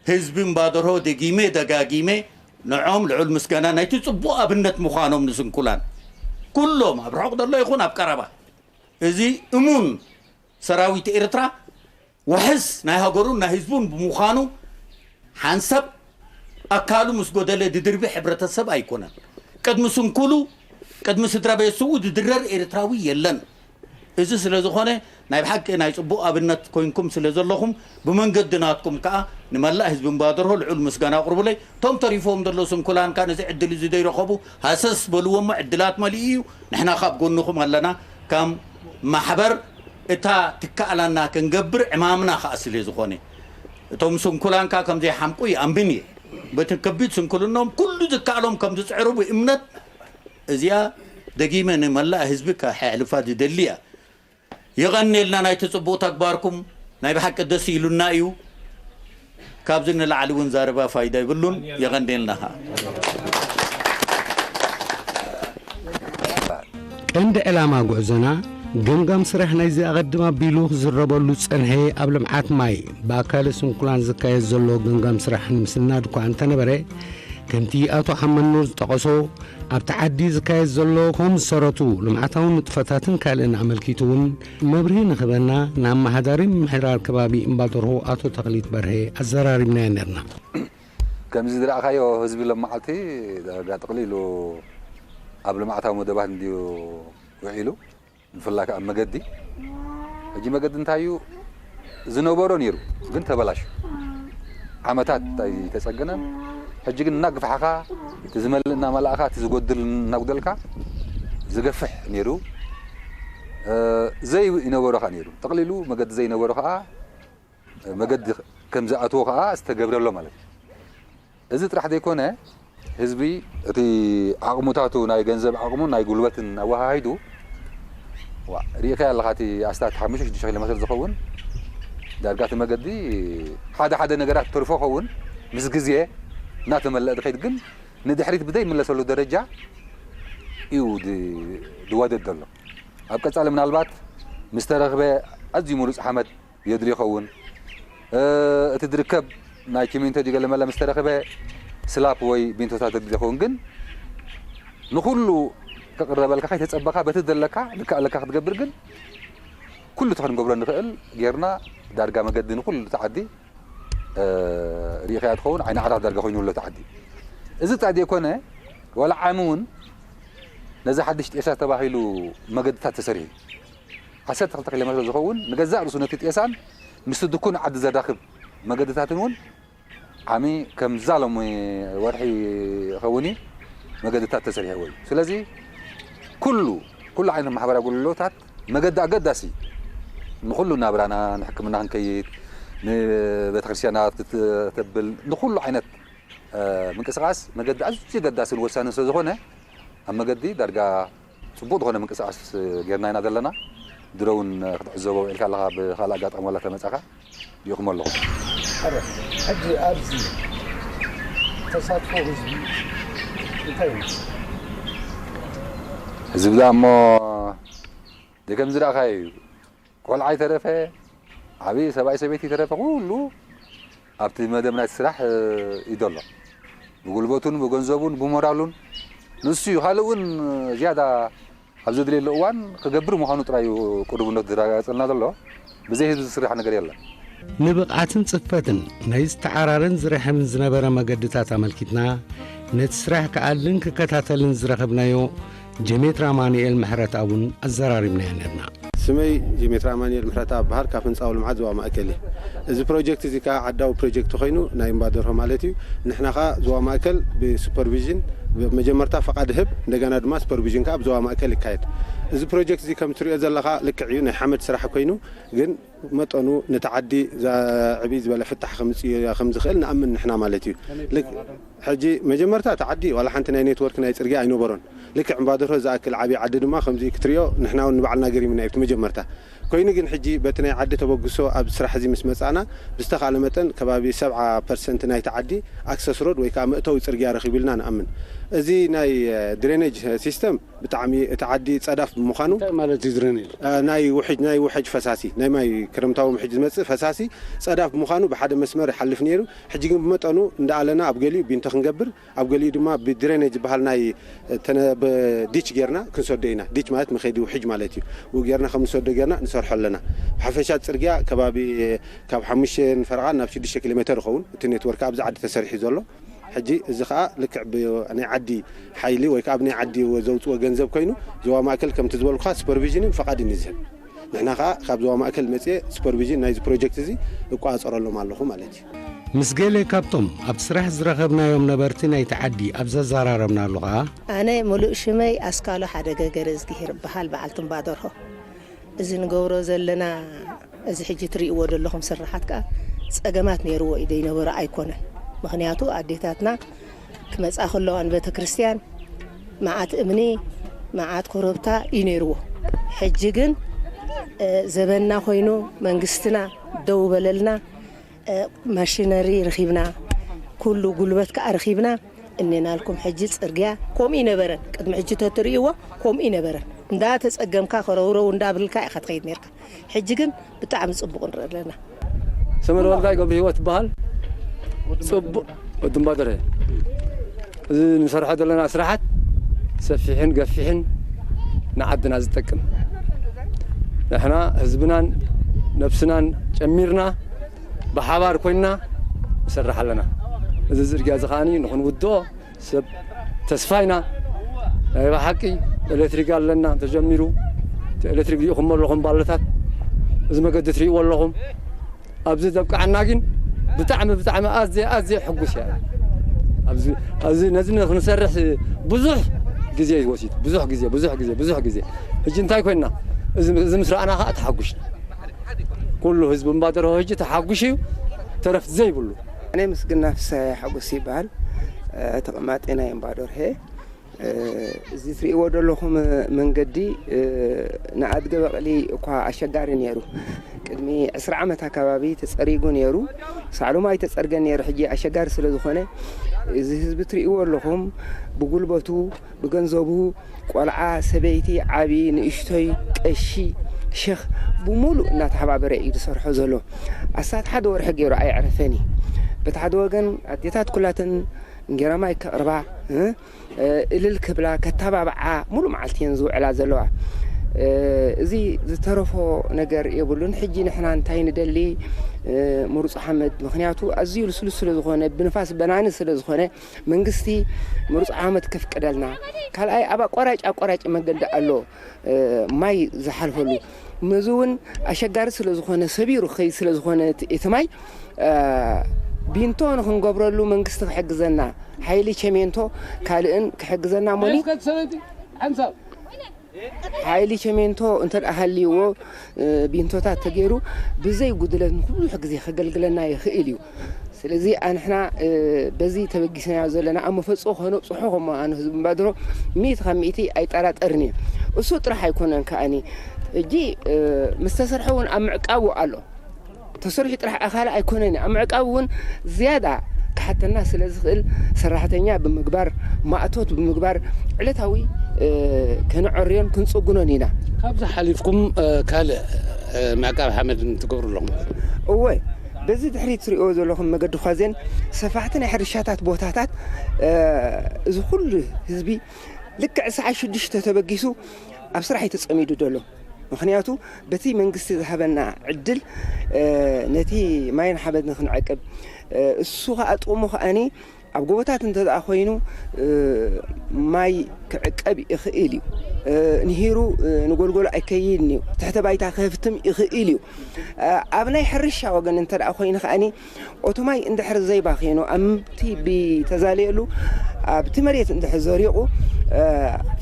ህዝቢ እምባደርሆ ደጊመ ደጋጊመ ንዖም ልዑል ምስጋና ናይቲ ጽቡቕ ኣብነት ምዃኖም ንስንኩላን ኩሎም ኣብ ርሑቕ ዘሎ ይኹን ኣብ ቀረባ። እዚ እሙን ሰራዊት ኤርትራ ዋሕስ ናይ ሃገሩን ናይ ህዝቡን ብምዃኑ ሓንሳብ ኣካሉ ምስ ጎደለ ድድርቢ ሕብረተሰብ ኣይኮነን። ቅድሚ ስንኩሉ ቅድሚ ስድራ ቤተሰቡ ድድረር ኤርትራዊ የለን። እዚ ስለ ዝኾነ ናይ ብሓቂ ናይ ጽቡቕ ኣብነት ኮይንኩም ስለ ዘለኹም ብመንገዲ ናትኩም ከኣ ንመላእ ህዝቢ እምባደርሆ ልዑል ምስጋና ኣቕርቡለይ። እቶም ተሪፎም ዘለዉ ስንኩላን ከኣ ነዚ ዕድል እዚ ዘይረኸቡ ሃሰስ በልዎ እሞ ዕድላት መሊኡ እዩ። ንሕና ካብ ጎንኹም ኣለና። ከም ማሕበር እታ ትከኣላና ክንገብር ዕማምና ከኣ ስለ ዝኾነ እቶም ስንኩላን ከኣ ከም ዘይሓምቁ ይኣምን እየ። በቲ ከቢድ ስንኩልኖም ኩሉ ዝከኣሎም ከም ዝጽዕሩ ብእምነት እዚኣ ደጊመ ንመላእ ህዝቢ ከሕልፋ ዝደሊ እያ። የቐንየልና ናይቲ ጽቡቕ ተግባርኩም ናይ ብሓቂ ደስ ኢሉና እዩ። ካብዚ ንላዕሊ እውን ዛረባ ፋይዳ ይብሉን። የቐንየልና ኸኣ። ቀንዲ ዕላማ ጉዕዞና ገምጋም ስራሕ ናይዚ ኣቐድም ኣቢሉ ክዝረበሉ ዝጸንሐ ኣብ ልምዓት ማይ ብኣካለ ስንኩላን ዝካየድ ዘሎ ገምጋም ስራሕ ንምስናድ እኳ እንተነበረ ከምቲ ኣቶ ሓመድ ኑር ዝጠቐሶ፣ ኣብቲ ዓዲ ዝካየድ ዘሎ፣ ከም ዝሰረቱ ልምዓታዊ ንጥፈታትን ካልእን ኣመልኪቱ እውን መብርሂ ንክህበና ንኣመሓዳሪ ምምሕዳር ከባቢ እምባደርሆ ኣቶ ተኽሊት በርሀ ኣዘራሪብናዮ ነርና። ከምዚ ዝረኣኻዮ ህዝቢ ሎም መዓልቲ ዳርጋ ጥቕሊሉ ኣብ ልምዓታዊ መደባት እንድዩ ውዒሉ። ብፍላይ ከዓ መገዲ፣ ሕጂ መገዲ እንታይ እዩ ዝነበሮ ነይሩ ግን ተበላሹ። ዓመታት ኣይተፀገነን። ሕጂ ግን እናግፋሕኻ፣ እቲ ዝመልእ እናመላእኻ፣ እቲ ዝጎድል እናጉደልካ ዝገፍሕ ነይሩ። ዘይ ይነበሮ ከዓ ነይሩ። ጠቕሊሉ መገዲ ዘይነበሮ ከዓ መገዲ ከም ዝኣትዎ ከዓ ዝተገብረሎ ማለት እዩ። እዚ ጥራሕ ዘይኮነ ህዝቢ እቲ ዓቕሙታቱ ናይ ገንዘብ ዓቕሙን ናይ ጉልበትን ኣወሃሂዱ ሪኢኻ ኣለኻ። እቲ ኣስታት ሓሙሽተ ሽዱሽተ ኪሎ ሜትር ዝኸውን ዳርጋ እቲ መገዲ ሓደ ሓደ ነገራት ተርፎ ኸውን ምስ ግዜ እናተመለአ ዝኸይድ ግን ንድሕሪት ብዘይምለሰሉ ደረጃ እዩ ዝዋደድ ዘሎ። ኣብ ቀፃሊ ምናልባት ምስ ተረኽበ ኣዝዩ ምሩፅ ሓመድ የድልዮ ይኸውን። እቲ ዝርከብ ናይ ኪሚንቶ ድዩ ገለመለ ምስ ተረኽበ ስላፕ ወይ ቢንቶታት የድልዮ ይኸውን። ግን ንኹሉ ክቕረበልካ ከይተፀበኻ በቲ ዘለካ ልክዕ ኣለካ ክትገብር ግን ኩሉ እቲ ክንገብሮ ንኽእል ጌርና ዳርጋ መገዲ ንኹሉ እቲ ዓዲ ርኢኻያ ትኸውን ዓይኒ ዓራት ዳርጋ ኮይኑ ኣሎ እቲ ዓዲ። እዚ ጥራይ ዘይኮነ ዋላ ዓሚ እውን ነዚ ሓድሽ ጤሳ ተባሂሉ መገድታት ተሰሪሑ ዓሰርተ ክልተ ኪሎ ሜትር ዝኸውን ንገዛእ ርእሱ ነቲ ጤሳን ምስቲ ድኩን ዓዲ ዘራኽብ መገድታትን እውን ዓሚ ከምዛ ሎሚ ወርሒ ይኸውን እዩ መገድታት ተሰሪሕዎ እዩ። ስለዚ ኩሉ ኩሉ ዓይነት ማሕበራዊ ኣገልግሎታት መገዲ ኣገዳሲ ንኹሉ ናብራና ንሕክምና ክንከይድ ንቤተክርስትያናት ክትብል ንኹሉ ዓይነት ምንቅስቃስ መገዲ ኣዝዩ ኣገዳስን ወሳንን ስለዝኾነ ኣብ መገዲ ዳርጋ ፅቡቕ ዝኾነ ምንቅስቃስ ጌርና ኢና ዘለና። ድሮ እውን ክትዕዘቦ ውዒልካ ኣለኻ ብካልእ ኣጋጣሚ ዋላ ተመፃኻ ሪኢኹሞ ኣለኹም። ሕጂ ኣብዚ ተሳትፎ ህዝቢ እንታይ ይመስል? ህዝቢ ዳ እሞ ደከም ዝረእኻዮ እዩ። ቆልዓ ይተረፈ ዓብዪ ሰብኣይ ሰበይቲ ይተረፈ ኩሉ ኣብቲ መደብ ናይቲ ስራሕ እዩ ዘሎ። ብጉልበቱን ብገንዘቡን ብሞራሉን ንሱ እዩ። ካልእ እውን ዝያዳ ኣብ ዘድልየሉ እዋን ክገብር ምዃኑ ጥራይ እዩ ቅሩብነቱ ዘረጋገጸልና ዘሎ። ብዘይ ህዝቢ ዝስራሕ ነገር የለን። ንብቕዓትን ጽፈትን ናይ ዝተዓራረን ዝርሕምን ዝነበረ መገድታት ኣመልኪትና ነቲ ስራሕ ክኣልን ክከታተልን ዝረኸብናዮ ጀሜትራ ኣማኑኤል ምሕረትኣብ እውን ኣዘራሪብናዮ ነርና። ስመይ ጀሜትራ ኣማኑኤል ምሕረትኣብ እበሃል፣ ካብ ህንጻዊ ልምዓት ዞባ ማእከል እየ። እዚ ፕሮጀክት እዚ ከኣ ዓዳዊ ፕሮጀክት ኮይኑ ናይ እምባ ደርሆ ማለት እዩ። ንሕና ከኣ ዞባ ማእከል ብሱፐርቪዥን መጀመርታ ፈቓድ ህብ እንደገና ድማ ሱፐርቪዥን ከኣ ብዞባ ማእከል ይካየድ። እዚ ፕሮጀክት እዚ ከም ትሪኦ ዘለኻ ልክዕ እዩ ናይ ሓመድ ስራሕ ኮይኑ ግን መጠኑ ነቲ ዓዲ ዘዕብይ ዝበለ ፍታሕ ከምፅእ ከም ዝኽእል ንኣምን ንሕና ማለት እዩ። ሕጂ መጀመርታ እቲ ዓዲ ዋላ ሓንቲ ናይ ኔትወርክ ናይ ፅርግያ ኣይነበሮን። ልክዕ እምባደርሆ ዝኣክል ዓብዪ ዓዲ ድማ ከምዚ ክትሪኦ ንሕና እውን ንባዕልና ገሪሙና እዩ እቲ መጀመርታ። ኮይኑ ግን ሕጂ በቲ ናይ ዓዲ ተበግሶ ኣብ ስራሕ እዚ ምስ መፃእና ብዝተኻእለ መጠን ከባቢ ሰብዓ ፐርሰንት ናይቲ ዓዲ ኣክሰስ ሮድ ወይ ከዓ መእተዊ ፅርግያ ረኺቡ ኢልና ንኣምን። እዚ ናይ ድሬኔጅ ሲስተም ብጣዕሚ እቲ ዓዲ ጸዳፍ ብምዃኑ እንታይ ማለት እዩ ድረኔጅ? ናይ ውሕጅ ናይ ውሕጅ ፈሳሲ ናይ ማይ ክረምታዊ ውሕጅ ዝመጽእ ፈሳሲ ጸዳፍ ብምዃኑ ብሓደ መስመር ይሓልፍ ነይሩ። ሕጂ ግን ብመጠኑ እንዳኣለና ኣብ ገሊኡ ቢንቶ ክንገብር ኣብ ገሊኡ ድማ ብድሬኔጅ ዝበሃል ናይ ዲች ጌርና ክንሰዶ ኢና። ዲች ማለት መኸዲ ውሕጅ ማለት እዩ። ብኡ ጌርና ከም ንሰዶ ጌርና ንሰርሖ ኣለና። ብሓፈሻ ጽርግያ ከባቢ ካብ ሓሙሽተ ፈረቓ ናብ ሽዱሽተ ኪሎ ሜተር ይኸውን እቲ ኔትወርክ ኣብዚ ዓዲ ተሰሪሑ ዘሎ። ሕጂ እዚ ከኣ ልክዕ ብናይ ዓዲ ሓይሊ ወይ ከኣ ብናይ ዓዲ ዘውፅዎ ገንዘብ ኮይኑ ዞባ ማእከል ከምቲ ዝበልኩኻ ሱፐርቪዥንን ፈቓድን እዩ ዝህብ። ንሕና ከኣ ካብ ዞባ ማእከል መፅየ ሱፐርቪዥን ናይዚ ፕሮጀክት እዚ እቆፃፀረሎም ኣለኹ ማለት እዩ። ምስ ገለ ካብቶም ኣብቲ ስራሕ ዝረኸብናዮም ነበርቲ ናይቲ ዓዲ ኣብ ዘዘራረብናሉ ከኣ፣ ኣነ ምሉእ ሽመይ ኣስካሎ ሓደገ ገረዝግሄር እበሃል፣ በዓልቲ እምባደርሆ። እዚ ንገብሮ ዘለና እዚ ሕጂ ትርእይዎ ዘለኹም ስርሓት ከኣ ጸገማት ነይርዎ እዩ ዘይነበሮ ኣይኮነን። ምኽንያቱ ኣዴታትና ክመጻ ከለዋ ንቤተ ክርስቲያን መዓት እምኒ መዓት ኮረብታ እዩ ነይርዎ። ሕጂ ግን ዘበንና ኮይኑ መንግስትና ደው በለልና፣ ማሽነሪ ረኺብና፣ ኩሉ ጉልበት ከኣ ረኺብና እኔናልኩም። ሕጂ ጽርግያ ከምኡ ይነበረን፣ ቅድሚ ሕጂ ተትርእይዎ ከምኡ ይነበረን። እንዳ ተጸገምካ ከረውረው እንዳብልካ ኢኻ ትኸይድ ነርካ። ሕጂ ግን ብጣዕሚ ጽቡቕ ንርኢ ኣለና። ሰመረ ወልዳይ ገብረ ህይወት ይበሃል። ጽቡቕ ወዲ እምባደረ። እዚ ንሰርሖ ዘለና ስራሓት ሰፊሕን ገፊሕን ንዓድና ዝጠቅም፣ ንሕና ህዝብናን ነብስናን ጨሚርና ብሓባር ኮይንና ንሰርሕ ኣለና። እዚ ጽርግያ እዚ ከኣኒ ንኽንውድኦ ሰብ ተስፋ ኢና። ናይ ብሓቂ ኤሌክትሪክ ኣለና ተጀሚሩ። እቲ ኤሌክትሪክ ሪኢኹም ኣለኹም ባልታት። እዚ መገዲ ትርእይዎ ኣለኹም። ኣብዚ ዘብቅዓና ግን ብጣዕሚ፣ ብጣዕሚ ኣዝየ፣ ኣዝየ ሕጉስ እየ። ኣብዚ፣ ኣብዚ ነዚ ክንሰርሕ ብዙሕ ግዜ እዩ ወሲዱ። ብዙሕ ግዜ፣ ብዙሕ ግዜ፣ ብዙሕ ግዜ። ሕጂ እንታይ ኮይንና? እዚ፣ እዚ ምስ ረኣና ኸዓ ተሓጉስና። ኩሉ ህዝቢ እምባደርሆ ሕጂ ተሓጉሱ እዩ፣ ተረፍ ዘይብሉ። ኣነ ምስግና ፍስሃየ ሓጎስ ይበሃል። እ፣ ተቐማጢ ናይ እምባደርሆ። እ፣ እዚ ትርእይዎ ዘለኹም መንገዲ፣ እ፣ ንኣድገ በቕሊ እኳ ኣሸጋሪ ነይሩ። ቅድሚ ዕስራ ዓመት ኣከባቢ ተጸሪጉ ነይሩ። ሳዕሉ ማይ ተጸርገ ነይሩ። ሕጂ ኣሸጋሪ ስለ ዝኾነ፣ እዚ ህዝቢ ትርእይዎ ኣለኹም፣ ብጉልበቱ፣ ብገንዘቡ፣ ቆልዓ፣ ሰበይቲ፣ ዓቢ፣ ንእሽቶይ፣ ቀሺ፣ ሸኽ፣ ብምሉእ እናተሓባበረ እዩ ዝሰርሖ ዘሎ። ኣስታት ሓደ ወርሒ ገይሩ ኣየዕረፈን እዩ። በቲ ሓደ ወገን ኣዴታት ኩላተን እንጌራ ማይ ከቕርባ፣ እ፣ እ፣ እልል ክብላ፣ ከተባብዓ፣ ሙሉእ መዓልቲ እየን ዝውዕላ ዘለዋ። እ፣ እዚ ዝተረፎ ነገር የብሉን። ሕጂ ንሕና እንታይ ንደሊ? እ፣ ምሩጽ ሓመድ፣ ምኽንያቱ ኣዝዩ ልስሉስ ስለ ዝኾነ፣ ብንፋስ በናኒ ስለ ዝኾነ፣ መንግስቲ ምሩጽ ሓመድ ከፍቅደልና። ካልኣይ፣ ኣብ ኣቋራጭ፣ ኣቋራጭ መገዲ ኣሎ፣ እ፣ ማይ ዝሓልፈሉ። ነዚ እውን ኣሸጋሪ ስለ ዝኾነ፣ ሰቢሩ ክኸይድ ስለ ዝኾነ እቲ፣ እቲ ማይ፣ እ፣ ቢንቶ ንኽንገብረሉ መንግስቲ ክሕግዘና፣ ሓይሊ ቸሜንቶ ካልእን ክሕግዘና እሞኒ፣ እስከ ሰበይቲ ሓንሳብ ሓይሊ ቸሜንቶ እንተ ደኣ ሃልይዎ፣ እ፣ ቢንቶታት ተገይሩ ብዘይ ጉድለት ንብዙሕ ግዜ ከገልግለና ይኽእል እዩ። ስለዚ ኣንሕና፣ እ፣ በዚ ተበጊስናዮ ዘለና ኣብ መፈጽኦ ከነብጽሖ ከም ምዃኑ ህዝቢ እምባድሮ ሚእቲ ካብ ሚእቲ ኣይጠራጠርን እየ። እሱ ጥራሕ ኣይኮነን ከኣኒ፣ ሕጂ፣ እ፣ ምስ ተሰርሐ እውን ኣብ ምዕቃቡ ኣሎ። ተሰሪሑ ጥራሕ ኣኻሊ ኣይኮነን፣ ኣብ ምዕቃቡ እውን ዝያዳ ክሓተና ስለ ዝኽእል፣ ሰራሕተኛ ብምግባር፣ ማእቶት ብምግባር፣ ዕለታዊ፣ እ፣ ከነዐርዮን ክንጽጉኖን ኢና። ካብዚ ሓሊፍኩም፣ እ፣ ካልእ፣ እ፣ ምዕቃብ ሓመድን ትገብሩ ኣለኹም? እወ፣ በዚ ድሕሪት ትርእይዎ ዘለኹም መገዲ ዃዜን ሰፋሕቲ ናይ ሕርሻታት ቦታታት፣ እ፣ እዚ ኩሉ ህዝቢ ልክዕ ሰዓት ሽዱሽተ ተበጊሱ ኣብ ስራሕ እዩ ተጸሚዱ ዘሎ። ምኽንያቱ በቲ መንግስቲ ዝሃበና ዕድል፣ እ፣ ነቲ ማይን ሓመድን ክንዕቅብ፣ እ፣ እሱ ኸኣ ጥቕሙ ኸኣኒ ኣብ ጎቦታት እንተ ደኣ ኾይኑ፣ እ፣ ማይ ክዕቀብ ይኽእል እዩ። እ፣ ንሂሩ፣ እ፣ ንጎልጎሎ ኣይከይድን እዩ። ትሕተ ባይታ ክህፍትም ይኽእል እዩ። እ፣ ኣብ ናይ ሕርሻ ወገን እንተ ደኣ ኾይኑ ኸኣኒ፣ ኦቱ ማይ እንድሕር ዘይባኺኑ፣ ኣብቲ ብተዛልየሉ፣ ኣብቲ መሬት እንድሕር ዘሪቑ፣ እ፣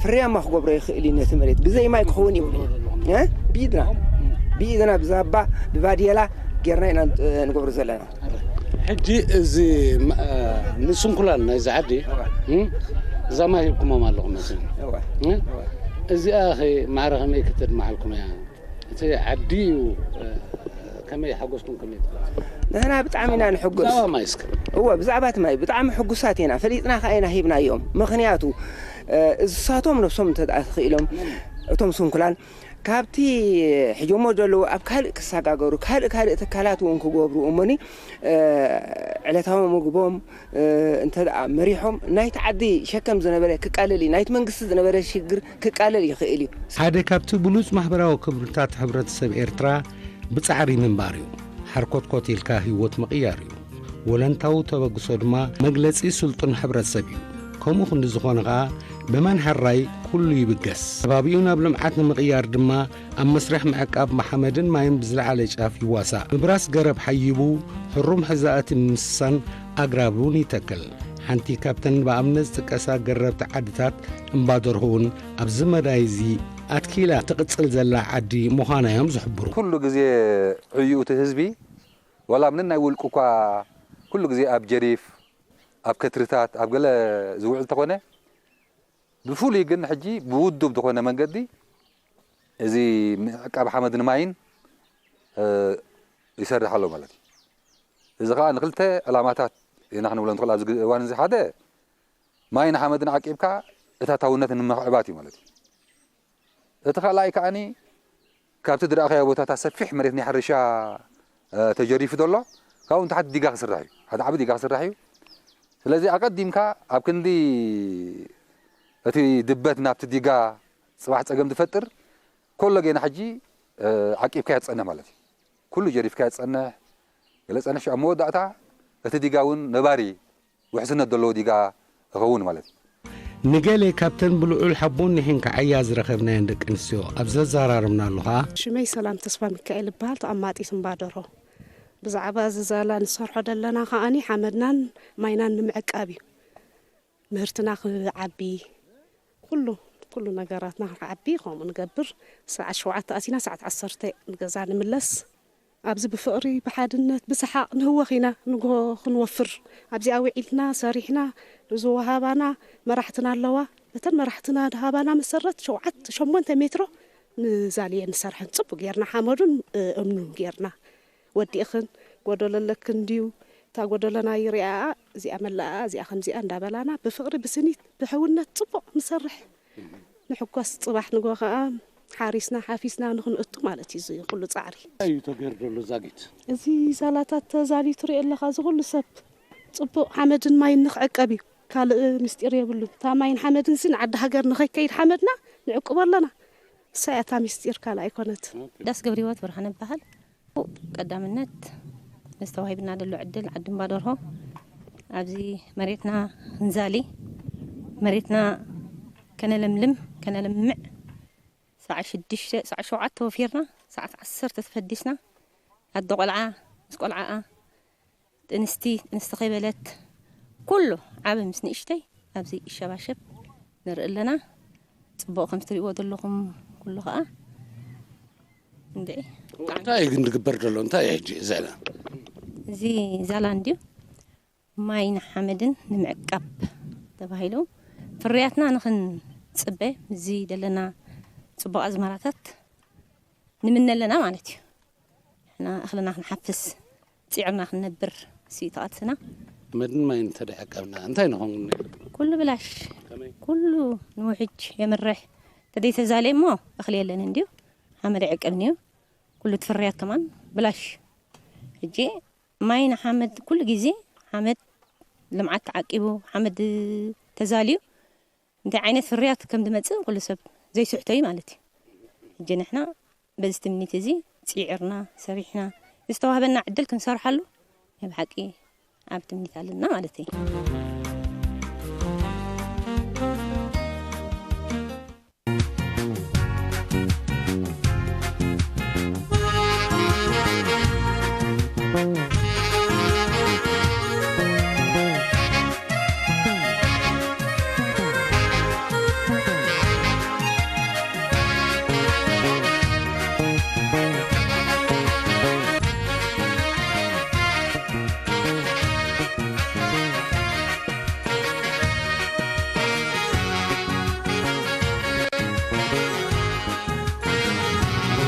ፍርያማ ክገብሮ ይኽእል እዩ ነቲ መሬት። ብዘይ ማይ ክኸውን ይብሉ። እ? ብኢድና፣ ብኢድና ብዛባ፣ ብባድየላ ጌርና ኢና ንጥ-፣ ንገብሮ ዘለና። ሕጂ እዚ ማ-፣ እ፣ ንስንኩላን ናይዚ ዓዲ፣ እዋ። እም? እዛ ማይ ሂብኩሞም ኣለኹም መሲሉ። እዋ። እ? እዋ። እዚኣ ኸ ማዕረ ከመይ ክትድመዓልኩም እያ? እቲ ዓዲ እዩ፣ እ፣ ከመይ ሓጎስኩም ከመይ ትገልጹ? ንሕና ብጣዕሚ ኢና ንሕጎስ። ብዛዕባ ማይ እስከ። እወ፣ ብዛዕባ እቲ ማይ ብጣዕሚ ሕጉሳት ኢና። ፈሊጥና ከኣ ኢና ሂብናዮም። ምኽንያቱ፣ እ፣ እሳቶም ነብሶም እንተ ደኣ ተኽኢሎም፣ እቶም ስንኩላን ካብቲ ሒዞሞ ዘለዉ ኣብ ካልእ ክሰጋገሩ፣ ካልእ ካልእ ትካላት እውን ክገብሩ እሞኒ፣ እ፣ ዕለታዊ ምግቦም፣ እ፣ እንተ ደኣ መሪሖም፣ ናይቲ ዓዲ ሸከም ዝነበረ ክቃለል እዩ፣ ናይቲ መንግስቲ ዝነበረ ሽግር ክቃለል ይኽእል እዩ። ሓደ ካብቲ ብሉጽ ማሕበራዊ ክብርታት ሕብረተሰብ ኤርትራ ብጻዕሪ ምንባር እዩ። ሓርኮትኮት ኢልካ ህይወት ምቕያር እዩ። ወለንታዊ ተበግሶ ድማ መግለጺ ስልጡን ሕብረተሰብ እዩ። ከምኡ ክንዲ ዝኾነ ኸኣ፣ ብመን ሕራይ ኩሉ ይብገስ። ከባቢኡ ናብ ልምዓት ንምቕያር ድማ ኣብ መስርሕ ምዕቃብ ሓመድን ማይን ብዝለዓለ ጫፍ ይዋሳእ። ምብራስ ገረብ ሓይቡ፣ ሕሩም ሕዛእቲ ምስሳን ኣግራብ እውን ይተክል። ሓንቲ ካብተን ብኣብነት ዝጥቀሳ ገረብቲ ዓድታት እምባደርሆ እውን ኣብዚ መዳይ እዚ ኣትኪላ ትቕጽል ዘላ ዓዲ ምዃና እዮም ዝሕብሩ። ኩሉ ግዜ ዕዩኡ እቲ ህዝቢ፣ ዋላ ምንን ናይ ውልቁ እኳ፣ ኩሉ ግዜ ኣብ ጀሪፍ፣ ኣብ ከትርታት፣ ኣብ ገለ ዝውዕል እንተኾነ፣ ብፍሉይ ግን ሕጂ ብውዱብ ዝኾነ መንገዲ እዚ ምዕቃብ ሓመድን ማይን፣ እ፣ ይሰርሕ ኣሎ ማለት እዩ። እዚ ኸኣ ንኽልተ ዕላማታት ኢና ክንብሎ ንኽእል ኣብዚ ግዜ እዋን እዚ። ሓደ፣ ማይን ሓመድን ዓቂብካ እታታውነት ንምኽዕባት እዩ ማለት እዩ። እቲ ካልኣይ ከኣኒ ካብቲ ዝረኣኻዮ ቦታታት ሰፊሕ መሬት ናይ ሕርሻ፣ እ፣ ተጀሪፉ ዘሎ፣ ካብኡ ንታሕቲ ዲጋ ክስራሕ እዩ። ሓደ ዓቢ ዲጋ ክስራሕ እዩ። ስለዚ ኣቐዲምካ ኣብ ክንዲ እቲ ድበት ናብቲ ዲጋ ጽባሕ ጸገም ዝፈጥር፣ ኮሎ ጌና ሕጂ፣ እ፣ ዓቂብካዮ ትጸንሕ ማለት እዩ። ኩሉ ጀሪፍካዮ ትጸንሕ፣ ገለ ጸንሕ፣ ሽዑ ኣብ መወዳእታ እቲ ዲጋ እውን ነባሪ ውሕስነት ዘለዎ ዲጋ ክኸውን ማለት እዩ። ንገለ ካብተን ብልዑል ሓቦን ኒሕን ክዓያ ዝረኸብናየን ደቂ ኣንስትዮ ኣብ ዘዘራረብናሉ ኸኣ፣ ሽመይ ሰላም ተስፋ ሚካኤል ይበሃል፣ ተቐማጢት እምባ ደርሆ። ብዛዕባ እዚ ዛላ ንሰርሖ ዘለና ከኣኒ ሓመድናን ማይናን ንምዕቃብ እዩ። ምህርትና ክዓቢ፣ ኩሉ፣ ኩሉ ነገራትና ክዓቢ ከምኡ ንገብር። ሰዓት ሸውዓተ ኣቲና ሰዓት ዓሰርተ ንገዛ ንምለስ። ኣብዚ ብፍቕሪ፣ ብሓድነት፣ ብሰሓቕ ንህወኽ ኢና ንግሆ ክንወፍር። ኣብዚኣ ውዒልና፣ ሰሪሕና፣ ዝወሃባና መራሕትና ኣለዋ። ነተን መራሕትና ዝሃባና መሰረት ሸውዓተ፣ ሸሞንተ ሜትሮ ንዛልየ ንሰርሐን ጽቡቕ ጌርና ሓመዱን፣ እ፣ እምኑን ጌርና። ወዲእኽን፣ ጎደሎ ኣለክን ድዩ? እታ ጎደሎና ይሪኣኣ፣ እዚኣ መላኣ፣ እዚኣ ከምዚኣ እንዳበላና ብፍቕሪ፣ ብስኒት፣ ብሕውነት ጽቡቕ ንሰርሕ። ንሕጎስ፣ ጽባሕ ንግሆ ከኣ ሓሪስና ሓፊስና ንኽንእቱ ማለት እዩ እዚ ኩሉ ጻዕሪ። እንታይ እዩ ተገይሩ ዘሎ ዛጊት? እዚ ዛላታት ተዛልዩ ትሪኦ ኣለኻ፣ እዚ ኩሉ ሰብ ጽቡቕ ሓመድን ማይን ንኽዕቀብ እዩ። ካልእ ምስጢር የብሉን። እታ ማይን ሓመድን ሲ ንዓዲ ሃገር ንኸይከይድ ሓመድና ንዕቅቦ ኣለና። እሳ እያ እታ ምስጢር፣ ካልእ ኣይኮነትን። ዳስ ገብረህይወት ብርሃነ እበሃል። ቀዳምነት፣ ምስ ተዋሂብና ዘሎ ዕድል፣ ዓዲ እምባ ደርሆ፣ ኣብዚ መሬትና ክንዛሊ፣ መሬትና ከነለምልም፣ ከነለምዕ፣ ሰዓት ሽዱሽተ፣ ሰዓት ሸውዓተ ወፊርና፣ ሰዓት ዓሰርተ ተፈዲስና፣ ኣደ ቆልዓ ምስ ቆልዓኣ፣ ጥንስቲ፣ ጥንስቲ ከይበለት፣ ኩሉ ዓቢ ምስ ንእሽተይ ኣብዚ ይሸባሸብ ንርኢ ኣለና። ጽቡቕ ከም ትርእይዎ ዘለኹም ኩሉ ኸኣ እንድዒ። እንታይ እዩ ግን ዝግበር ዘሎ? እንታይ እዩ ሕጂ እዚ ዕላማ? እዚ ዛላ እንድዩ ማይን ሓመድን ንምዕቃብ ተባሂሉ፣ ፍርያትና ንኽንጽበ፣ ምስዚ ዘለና ጽቡቕ ኣዝመራታት ንምነ ኣለና ማለት እዩ። ንሕና እኽልና ክንሓፍስ፣ ጺዕርና ክንነብር፣ ሲ ተቓልስና። ሓመድን ማይን እንተ ደይ ዓቀብና፣ እንታይ ንኾን ነይሩ? ኩሉ ብላሽ፣ ከመይ? ኩሉ ንውሕጅ የምርሕ። ተደይ ተዛልየ እሞ እኽሊ የለን እንድዩ፣ ሓመድ ኣይዕቀብን እዩ። ኩሉ እቲ ፍርያት ከማን ብላሽ። ሕጂ ማይ ንሓመድ ኩሉ ግዜ ሓመድ ልምዓት ተዓቂቡ፣ ሓመድ ተዛልዩ፣ እንታይ ዓይነት ፍርያት ከም ዝመጽእ ኩሉ ሰብ ዘይስሕቶ እዩ ማለት እዩ። ሕጂ ንሕና በዚ ትምኒት እዚ ጽዒርና፣ ሰሪሕና፣ ዝተዋህበና ዕድል ክንሰርሓሉ ናይ ብሓቂ ኣብ ትምኒት ኣለና ማለት እዩ።